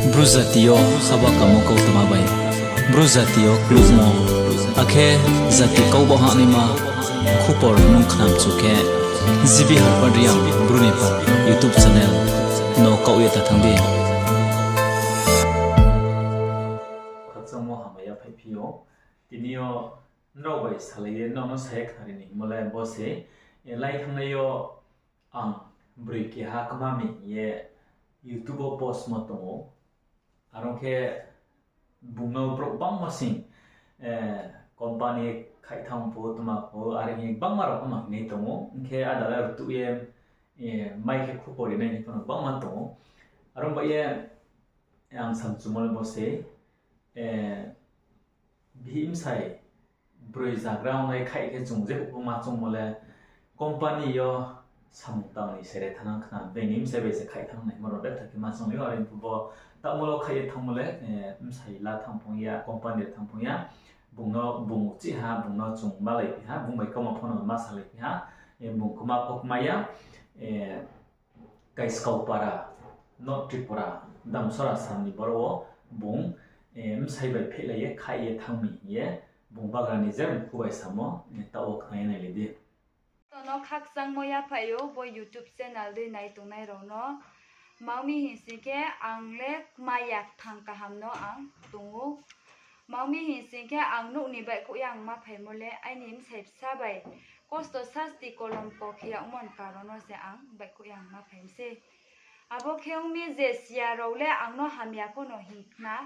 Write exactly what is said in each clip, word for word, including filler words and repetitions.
Bru jati yo haba kamo kautma bai, Bru jati yo klukmo, akhe jati kau ba hahnaima khupor nung khnamchu khe, G B Harpad Reang Bru ni pha YouTube channel no kaoh ye ta thanng di. Khakchangmo hamya phaiphi ou. Tini yo nrao bai salai ye nrao no sa ye khnari ni hingmo le bo se, lai thanngnai yo ang broi keha kma mi hing ye YouTube wo postmo tong ou. Are ong khe bung no brouh bangma sing, company khaih thanng pho, tma pho, are hing ye gbangma rao pho ma hingnai tong ou. Hing khe áda le rtuh ye, mai khe khupor ri nai hing pho no gbangma tong ou. Are ong bai ye ang samchumo le bo se, bihih bsai broi zagra ongnai khaih khe chung jephuh pho ma choungmo le company yo samung tang ni sere thanng khna, bini bsai bai se khaih thanng nai, mo rao betha khe ma choung ou. Are pho bo taohmo lo khaih ye thanngmo le, bsai la thanng phung ya, company thanng phung ya, bung no bung chih ha, bung no chung malaiphi ha, bung bai kauma pho no ma salaiphi ha, bung kma pho kma ya, Kaiskau para, North Tripura, Damsora sam ni boro wo bung, bsai bai phehlai ye khaih ye thanng mi hing ye, bung bagra ni je mkhu bai samo, taoh wo khna ye nailai di. Tono khakchangmo yaphai ou bo YouTube channel dei nai tongnai rao no. Tma ong mi hing sing khe ang le kma ya kthang kaham no ang tong ou. Tma ong mi hing sing khe ang nouh ni baihkhouh ye ang ma phaimo le aini bsai bsa bai kosto sasti kolom ko khe yagmo ni karon no se ang baihkhouh ye ang ma phai mi sei. Abo khe ong mi je siya rao le ang no hamya pho no hing khna,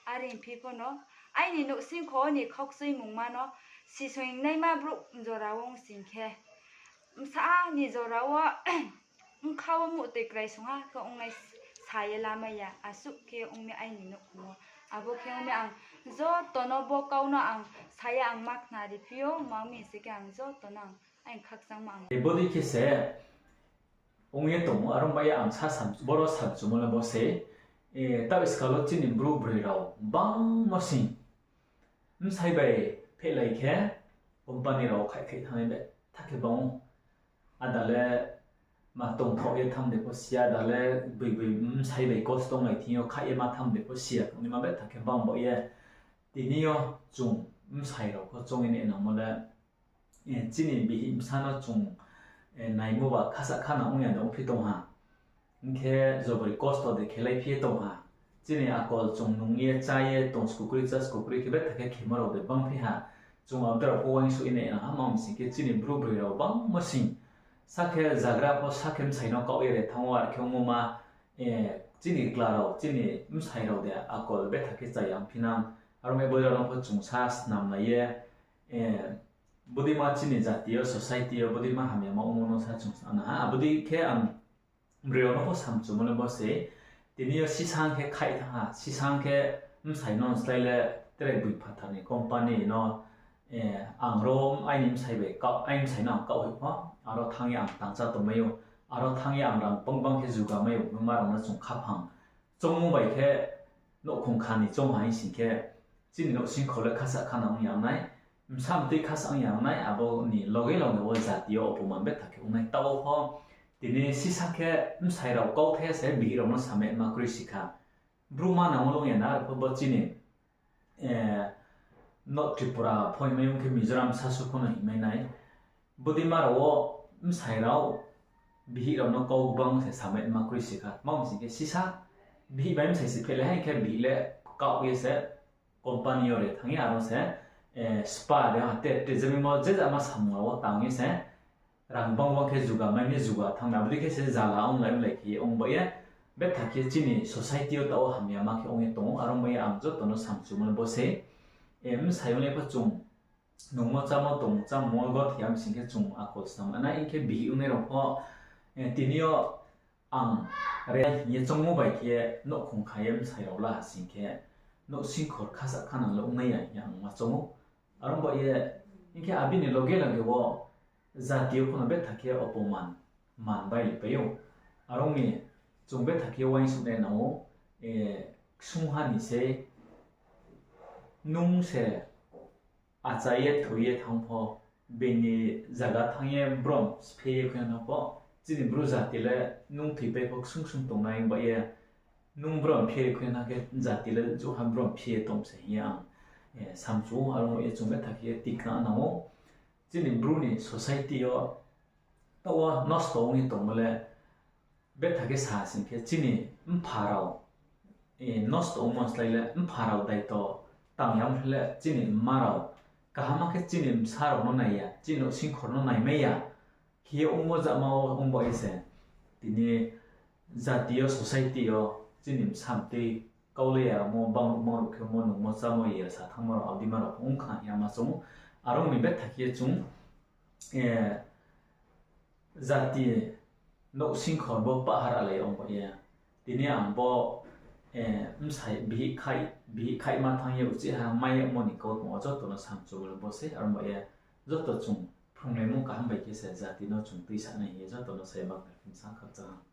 are phi pho no aini nouhsingkho ni khaukchuimungma no sisoingnaima brouh jora wo ong sing khe, bsa ni jora wo bkha wo muhtoi kraisung ha khe ongnai sa ye lamai ya, asuh khe ong mi aini nouhkhong wo. Abo khe ong mi ang joto no bo kau no ang sa ye ang ma khnariphi ou, tma ong mi se khe ang joto no ang aini khakchangmo ang. Bodei khe se ong ye tong ou, are ong bai ye ang sa, boro samchumo le bo se, taoh skal wo chini Bru broi rao bangma sing bsai bai phehlai khe company rao khaih khaih thanngnai betha khe bang ou. Áda le ma tongthaoh ye thanng de pho si ya, áda le boi boi bsai bai kosto onglai thing yo khaih ye ma thanng de pho si ya, tongnaima betha khe bang bao ye. Tini yo chung bsai rao pho choung ye nai nangmo le, chini bihih bsa no chung naimo ba khasa khana ong ya de ongphi tong ha. Hing khe jobori kosto de khelai phi ye tong ha. Chini akol chung nung ye chá ye tong skukri chá skukri khe betha khe khemo rao de bang phi ha. Chung abdra pho uaingsouh ye nai nang ha, ma ong mi sing khe chini Bru broi rao bangma sing sa khe zagra pho sa khe bsai no kaoh ye re thanng ou, are khe ongmo ma, chini kla rao, chini bsai rao de akol betha khe chaya ongphi nang. Are ong ye bodei rao no pho chung sa snamlai ye, bodeima chini jati yo, society yo bodeima hamyama ongmo no sa chung sa na ha. Abo dei khe ang broi rao no pho samchumo le bo se, tini yo sisang khe khaih thanng ha, sisang khe bsai no slái le tre boi phathar ni company no, ang ro aini bsai bai, aini bsai no ang kaoh hoih pho, aro thanng ye ang tangcha tongmai ou, aro thanng ye ang rang bang bang khe juga mai ou, ma rao no chung khaphang choungmo bai khe nouhkhong kha ni choung ha hing sing khe, chini nouhsingkho le khasa khana ong ya nai, bsa mtui khasa ong ya nai, abo ni loge loge wo jati yo opoman betha khe ong nai. Taoh wo pho tini sisa khe bsai rao kauthai se bihih rao no samai ma kroi si kha. Bru manang wo long ya na, arpho bo chini North Tripura pho hingmai ong khe Mizoram sasu pho no hingmai nai. Bodeima rao wo bsai rao bihih rao no kau gbang se samai ma kroi si kha. Tma ong mi sing khe sisa bihih bai bsai se phehlai ha hing khe bihih le kaoh ye se company yo re thanng ye aro se spa de ha te te jemimo je jama samung rao wo tang ye se rang bang bang khe juga mai ni juga thanng na, abo dei khe se zala onglai onglai khe ye ong bai ye. Betha khe chini society yo taoh wo hamyama khe ong ye tong ou, are ong bai ye ang joto no samchumo le bo se, bsai onglai pho chung nungmo chámo tong chámo wo gothe ya mi sing khe chung akol snam nai, hing khe bihih ongnai rao pho, tini yo ang re hing ye choungmo bai khe nouhkhong kha ye bsai rao la sing khe, nouhsingkhor khasa khanang le ongnai ya hing ye ang ma choung ou. Are ong bai ye, hing khe abini loge loge wo jati yo pho no betha khe opoman man bai le pai ou. Are ong mi chung betha khe uaingsouh nai nang ou, ksungha ni se nung se achai ye thoi ye thanng pho, bini zaga thanng ye brom sphe ye khe no pho, chini Bru jati le nung thoipai pho ksung ksung tongnai bai ye, Nung brom phi ye khui na khe jati le jouha brom phi ye tong se hing ye ang samchu ou. Aro ye chung betha khe ye tikna nang ou. Chini Bru ni society yo taoh wo nosto ong ye tongmo le betha khe sa sing khe chini mpha rao nosto ongmo slái le mpha rao daito tang yam le chini mma rao kaham khe chini bsa rao no nai ya, chini nouhsingkhor no naimai ya. Khe ye ongmo jama wo ong ba ye se tini jati yo, society yo chini bsa mtui kau le ya mo, bangruh bangruh khe mo nungmo chámo ye sa thanngmo rao, audima rao ong khna hing ye ma choung ou. Aro ni betha khe ye chung jati nouhsingkhor bo pahar alai ong ba ye. Tini ang bo bsai bihih khaihma thanng ye uchih ha mai yagmo ni kautma wo joto no samchu bo le bo sei, aro ba ye joto chung phrunglaimo kaham bai khe se jati no chung tuisa nai hing ye joto no sai bakar khe sa khakchang ha.